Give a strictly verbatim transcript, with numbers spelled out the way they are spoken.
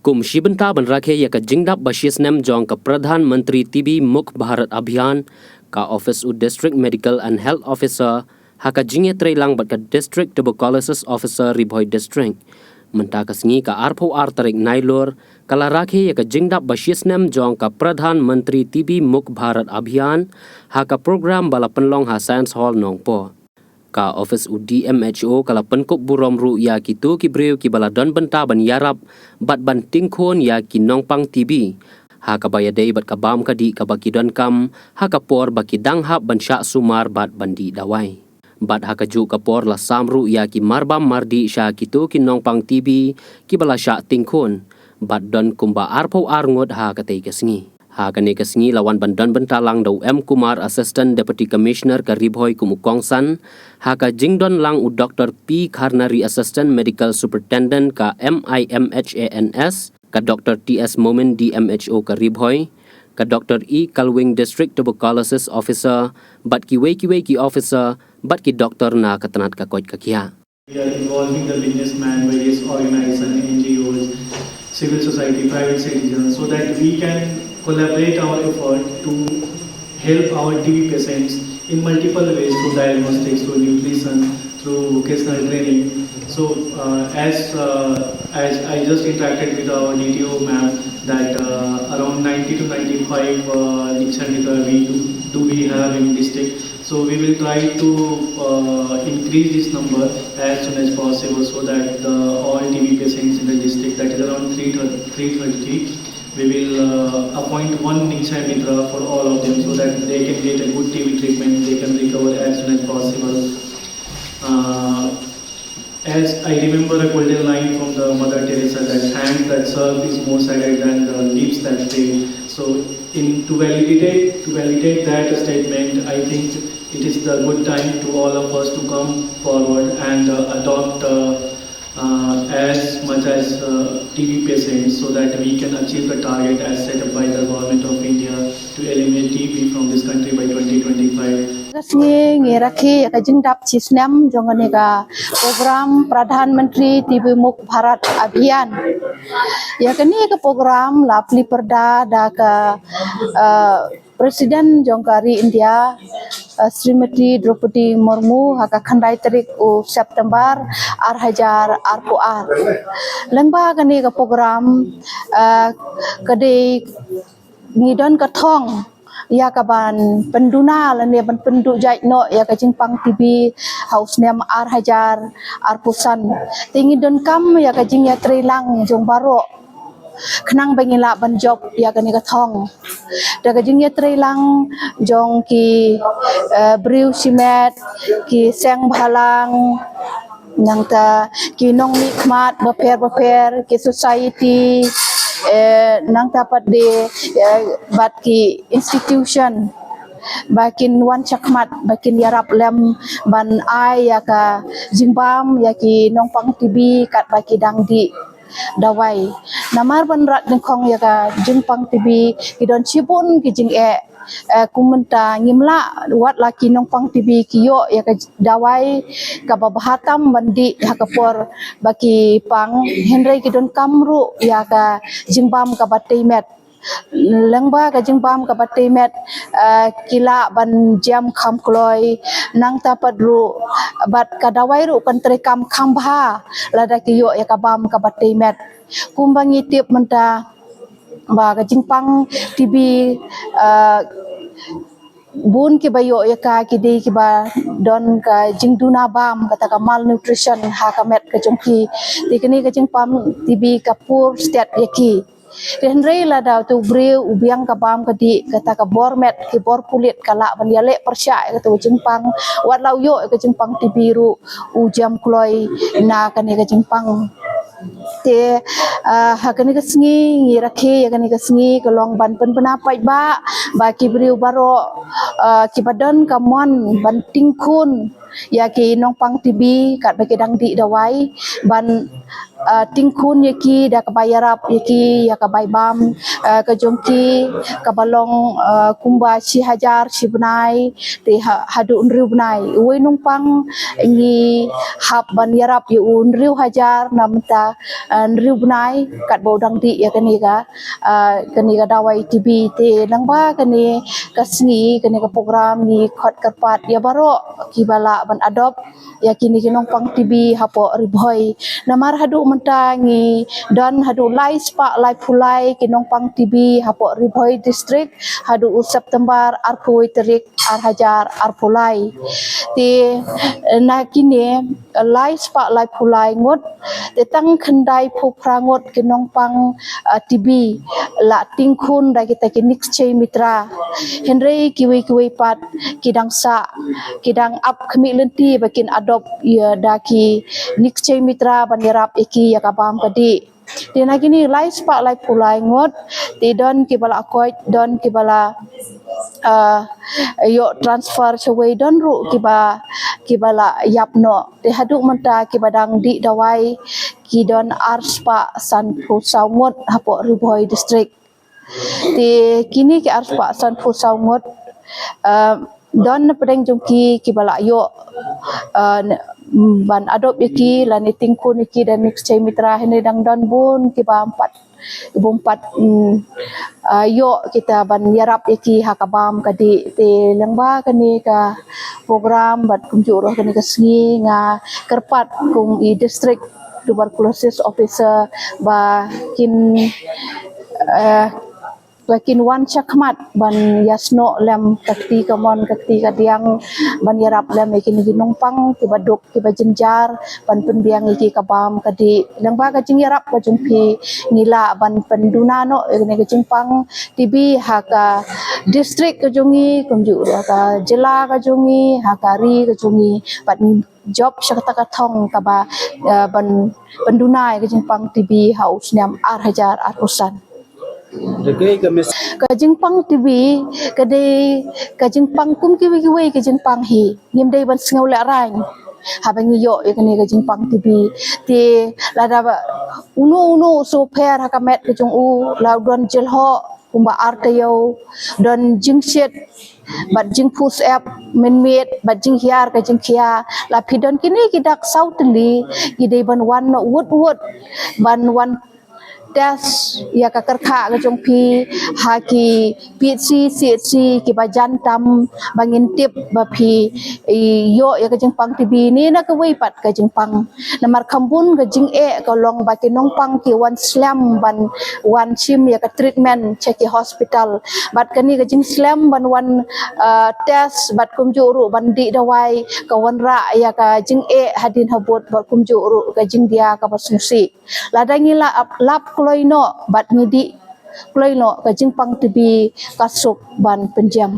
Kum shi bynta ban rakhe ïa ka jingdap ba shi snem jong ka Pradhan Mantri T B Mukt Bharat Abhiyan, ka office u District Medical and Health Officer ha ka jingïatreilang bad ka District Tuberculosis Officer Ri Bhoi District. Mynta ka sngi ka arphew ar tarik Nailur, ka la rakhe ïa ka jingdap ba shi snem jong ka Pradhan Mantri T B Mukt Bharat Abhiyan ha ka program ba la pynlong ha Science Hall Nongpoh. Ka office u D M H O ka la pynkup burom ruh ïa kito ki briew kiba la don bynta ban ïarap bad ban tyngkhun ïa ki nongpang T B ha kaba ïadei bad ka bam ka dih kaba ki donkam ha ka por ba ki dang hap ban shah sumar bad ban dih dawai. Bad ha kajuh ka por la sam ruh ïa ki marbam mardih sha kito ki nongpang T B kiba la shah tyngkhun bad don kumba arphew ar ngut ha katei ka sngi. Ha kane ka sngi la wan ban don bynta lang da u M Kumar, Assistant Deputy Commissioner ka Ri Bhoi kum u kongsan, ha ka jingdon lang u Doctor P Kharnari, Assistant Medical Superintendent ka M I M H A N S, ka Doctor T S Momin, D M H O ka Ri Bhoi, ka Doctor E Kalwing, District Tuberculosis Officer, bad kiwei kiwei ki officer bad ki doktor na ka tnat ka koit ka khiah. We are involving the businessmen, various organizations, N G Os, civil society, private citizens, so that we can collaborate our effort to help our T B patients in multiple ways, through diagnostics, through nutrition, through vocational training. So, uh, as, uh, as I just interacted with our D T O ma'am, that, uh, around ninety to ninety-five, uh, Nikshay Mitra we do, do we have in district. So we will try to, uh, increase this number as soon as possible, so that the all T B patients in the district, that is around three thirty, three thirty, we will, uh, appoint one Nikshay Mitra for all of them, so that they can get a good T B treatment, they can recover as soon as possible. Uh, as I remember a golden line from the Mother Teresa, that hand that serves is more sacred than the lips that pray. So, in to validate to validate that statement, I think it is the good time to all of us to come forward and, uh, adopt, uh, uh, as much as, uh, T B patients, so that we can achieve the target as set up by the Government of India to eliminate T B from this country by twenty twenty-five. Ka sngi ngi rakhe ïa ka jingdap shi snem jong kane ka program Pradhan Mantri T B Mukt Bharat Abhiyan. Ïa kane ka program la plie pyrda da ka, uh, President jong ka ri India, uh, Srimati Droupadi Murmu, ha ka khyndai tarik u September ar hajar arphew ar. Lyngba kane ka program, uh, ka dei ngi don ka thong ïa ka ban pynduna lane ban pynduh jait noh ïa ka jingpang T B ha u snem ar hajar arphew san. Te ngi donkam ïa ka jingïatreilang jong baroh khnang ba ngin lah ban jop ïa kane ka thong. Da ka jingïatreilang jong ki, eh, briew shimet, ki seng bhalang, nangta ki nongmihkhmat bapher bapher, ki society, eh, nangta pat de, eh, bad ki institution, ba kin wan shakhmat, ba kin ïarap lem ban ai ïa ka jingbam ïa ki nongpang T B katba ki dang dih dawai. Namar ban rat nyngkong ïa ka jingpang T B ki don shibun ki jingeh. Eh, kum mynta ngim lah, wat la ki nongpang T B ki ïoh ïa ka dawai kaba bha tam ban dih ha ka por ba ki pang, hynrei ki donkam ruh ïa ka jingbam kaba tei met. Lyngba ka jingbam kaba tei met, eh, ki lah ban jem kham kloi, nangta pat ruh bad ka dawai ruh kan treikam kham bha lada ki ïoh ïa ka bam kaba tei met. Kumba ngi tip mynta ba ka jingpang T B, eh, bun kiba ïoh ïa ka ki dei kiba don ka jingduna bam, kata ka malnutrition ha ka met ka jong ki. Te kane ka jingpang T B ka pur stet ïa ki. Te hynrei lada utu u briew u biang ka bam ka dih, kata ka bor met, ki bor pulit ka lah ban ïaleh pyrshah ïa katu ka jingpang, wat la u ïoh ïa ka jingpang T B ruh u jem kloi na kane ka jingpang. Te, ah, ha kane ka sngi ngi rakhe ïa kane ka sngi ka long ban pynbna paidbah ba ki briew baroh, ah, kiba don ka mon ban tyngkhun ïa ki nongpang T B kat ba ki dang dih dawai ban, uh, tyngkhun ïa ki da kaba ïarap ïa ki ïa ka bai bam, uh, ka jong ki kaba long, uh, kumba shi hajar shi bnai te ha, haduh hynriew bnai. Uwei nongpang ngi hap ban ïarap ïa u hynriew hajar na mynta, uh, hynriew bnai kat ba u dang dih ïa kane ka, uh, kane ka dawai T B. Te nangba kane ka sngi, kane ka program ngi khot kyrpad ïa baroh kiba lah ban adopt ïa kine ki nongpang T B hapoh Ri Bhoi. Namar haduh mynta ngi don haduh lai spah lai phew lai ki nongpang T B hapoh Ri Bhoi District haduh u September arphew tarik ar hajar arphew lai. Te, eh, na kine, eh, lai spah lai phew lai ngut, te tang khyndai phew phra ngut ki nongpang, eh, T B la tyngkhun da kita ki Nikshay Mitra. Hynrei kiwei kiwei pat ki dang sah, ki dang ap khmih lynti ba kin adopt ïa da ki Nikshay Mitra ban ïarap ïa ki ïa ka bam ka dih. Te na kine lai spah lai phew lai ngut, te don kiba la koit, don kiba la, ah, ïoh transfer shawei, don ruh kiba, kiba la ïap noh. Te haduh mynta kiba dang dih dawai ki don ar spah san phew saw ngut hapoh Ri Bhoi District. Te kine ki ar spah san phew saw ngut, ah, don na pdeng jong ki kiba la ïoh, ah, ban adopt ïa ki lane tyngkhun ïa ki da Nikshay Mitra, hynrei dang don bun kiba ym pat, bun pat, mm, ah, ïoh kita ban ïarap ïa ki ha ka bam ka dih. Te lyngba kane ka program bad kumjuh ruh kane ka sngi nga kyrpad kum i District Tuberculosis Officer ba kin, eh, ba kin wan shakhmat ban ïasnoh lem ka kti kamon ka kti kadiang ban ïarap lem ïa kine ki nongpang kiba duk kiba jynjar ban pynbiang ïa ki ka bam ka dih. Lyngba ka jingïarap ka jong phi ngi lah ban pynduna noh ïa kane ka jingpang T B ha ka district ka jong ngi, kumjuh ruh ha ka jylla ka jong ngi, ha ka ri ka jong ngi, bad ngi jop sha kata ka thong kaba, eh, ban pynduna ïa ka jingpang T B ha u snem ar hajar arphew san. Ka jingpang T B ka dei ka jingpang kum kiwei kiwei ka jingpang hi. Ngim dei ban sngew lehraiñ haba ngi ïoh ïa kane ka jingpang T B. Te lada ba uno uno u shu pher ha ka met ka jong u, la u don jyllhoh kumba ar taïew, don jingshit bad jingphuh syep mynmiet bad jinghiar ka jingkhia, la phi don kine ki dak saw tylli, ngi dei ban wan noh wut wut ban wan test ïa ka kyrkhah ka jong phi ha ki P H C, C H C kiba jan tam, ba ngin tip ba phi, i, ïoh ïa ka jingpang T B ne na kawei pat ka jingpang. Namar kham bun ka jingeh ka long ba ki nongpang ki wan slem ban wan shim ïa ka treatment sha ki hospital. Bad kane ka jingslem ban wan, ah, test bad kumjuh ruh ban dih dawai ka wanrah ïa ka jingeh hadien habud bad kumjuh ruh ka jingdia kaba sngewsih. Lada ngi la ap, lap kloi noh bad ngi dih kloi noh, ka jingpang T B ka suk ban pynjem.